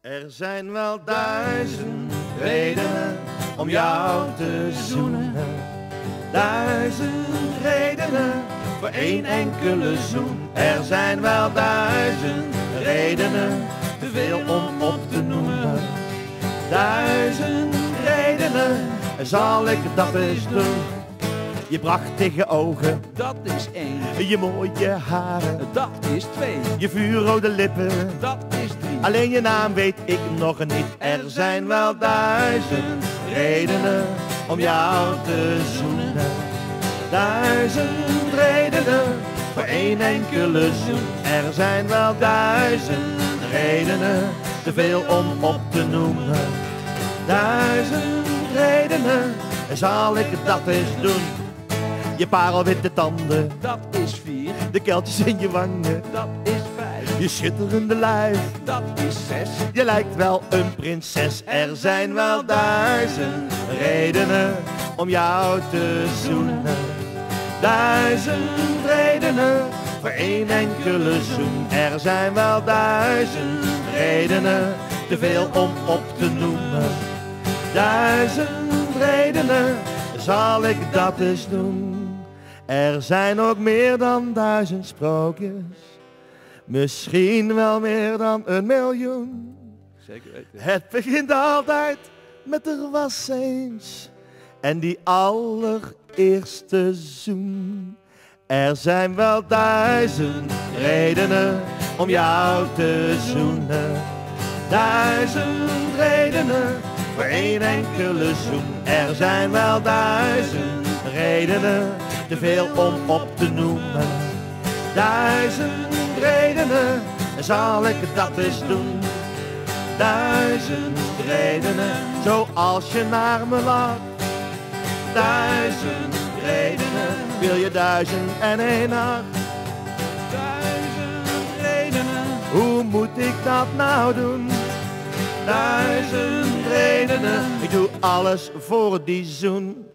Er zijn wel duizend redenen om jou te zoenen. Duizend redenen voor één enkele zoen. Er zijn wel duizend redenen, te veel om op te noemen. Duizend redenen, zal ik dat eens doen. Je prachtige ogen, Dat is één. Je mooie haren, Dat is twee. Je vuurrode lippen. Dat is drie. Alleen je naam weet ik nog niet. Er zijn wel duizend redenen om jou te zoenen. Duizend redenen voor één enkele zoen. Er zijn wel duizend redenen, te veel om op te noemen. Duizend redenen, zal ik dat eens doen. Je parelwitte tanden, Dat is vier. De kuiltjes in je wangen, Dat is vijf. Je schitterende lijf. Dat is zes. Je lijkt wel een prinses. Er zijn wel duizend redenen om jou te zoenen. Duizend redenen voor één enkele zoen. Er zijn wel duizend redenen, te veel om op te noemen. Duizend redenen, zal ik dat eens doen. Er zijn ook meer dan 1000 sprookjes. Misschien wel meer dan 1 miljoen. Zeker weten. Het begint altijd met er was eens. En die allereerste zoen. Er zijn wel duizend redenen om jou te zoenen. Duizend redenen voor één enkele zoen. Er zijn wel duizend redenen, te veel om op te noemen. Duizend redenen, zal ik dat eens doen. Duizend redenen, zoals je naar me lacht. Duizend redenen, wil je 1001 nacht. Duizend redenen. Hoe moet ik dat nou doen? Duizend redenen, ik doe alles voor die zoen.